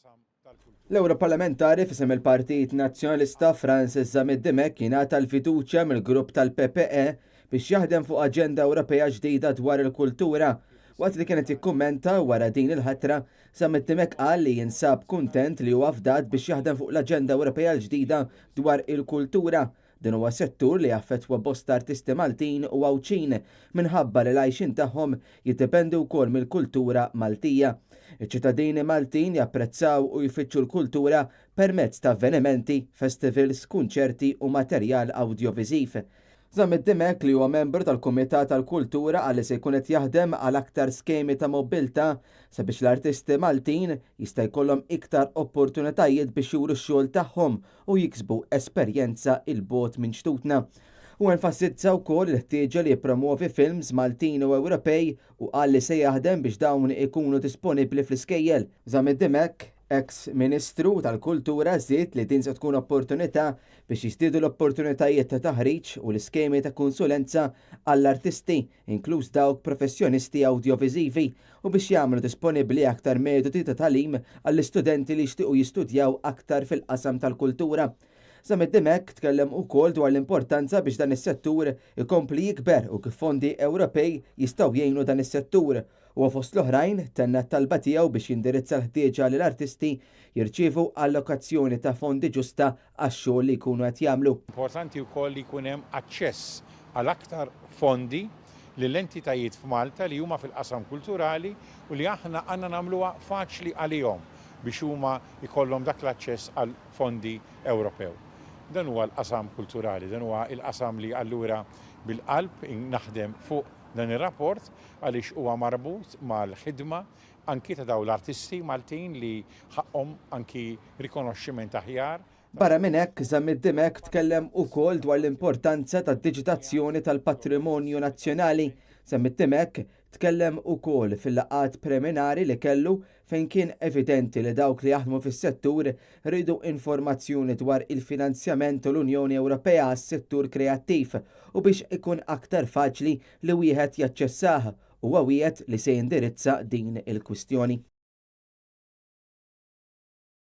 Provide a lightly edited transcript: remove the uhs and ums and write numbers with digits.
fil-qasam tal-kultura. L-Ewroparlamentari f'isem il-Partit Nazzjonalista Francis Zammit Dimech jingħata l-fiduċja mill-grupp tal-PPE biex jaħdem fuq aġenda Ewropea ġdida dwar il-kultura. Waqt li kien qed jikkummenta wara din il-ħatra, Zammit Dimech qal li jinsab kuntent li huwa fdat biex jaħdem fuq l-aġenda Ewropea l-ġdida dwar il-kultura. Din huwa settur li jaffettwa bosta artisti Maltin u Għawdxin minħabba li l-għajxien tagħhom jiddependi wkoll mill-kultura Maltija. Iċ-ċittadini Maltin japprezzaw u jfittxu l-kultura permezz ta' avvenimenti, festivals, kunċerti u materjal awdjoviżiv. Zammit Dimech, li huwa membru tal-Kumitat għall-Kultura, qal li se jkun qed jaħdem għal aktar skemi ta' mobbiltà sabiex l-artisti Maltin jista' jkollhom iktar opportunitajiet biex juru x-xogħol tagħhom u jiksbu esperjenza 'il bogħod minn xtutna. Hu enfasizza wkoll il-ħtieġa li jippromwovi films Maltin u Ewropej u qal li se jaħdem biex dawn ikunu disponibbli fl-iskejjel. Zammit Dimech, Eks Ministru tal-Kultura żied li din se tkun opportunità biex jiżdiedu l-opportunitajiet ta' taħriġ u l-iskemi ta' konsulenza għall-artisti, inkluż dawk professjonisti awdjoviżivi, u biex jagħmlu disponibbli aktar metodi ta' tagħlim għall-istudenti li jixtiequ jistudjaw aktar fil-qasam tal-kultura. Zammit Dimech tkellem ukoll dwar l-importanza biex dan is-settur ikompli jikber u kif fondi Ewropej jistgħu jgħinu dan is-settur. Huwa fost l-oħrajn tenna t-talba tiegħu biex jindirizza l-ħtieġa li l-artisti jirċievu allokazzjoni ta' fondi ġusta għax-xogħol li jkunu qed jagħmlu. Importanti wkoll li jkun hemm aċċess għal aktar fondi lil entitajiet f'Malta li huma fil-qasam kulturali u li aħna għandna nagħmluha faċli għalihom biex huma jkollhom dak l-aċċess għal fondi Ewropew. Dan huwa l-qasam kulturali, dan huwa l-qasam li allura bil-qalb naħdem fuq dan ir-rapport għaliex huwa marbut mal-ħidma anki ta' dawn l-artisti Maltin li ħaqqhom anki rikonoxximent aħjar. Barra minn hekk, Zammit Dimech tkellem ukoll dwar l-importanza tad-diġitazzjoni tal-patrimonju nazzjonali. Zammit Dimech tkellem ukoll fil-laqgħat preliminari li kellu fejn kien evidenti li dawk li jaħdmu fis-settur riedu informazzjoni dwar il-finanzjament u l-Unjoni Ewropea għas-settur kreattiv u biex ikun aktar faċli li wieħed jaċċessah. Huwa wiegħed li se jindirizza din il-kwistjoni.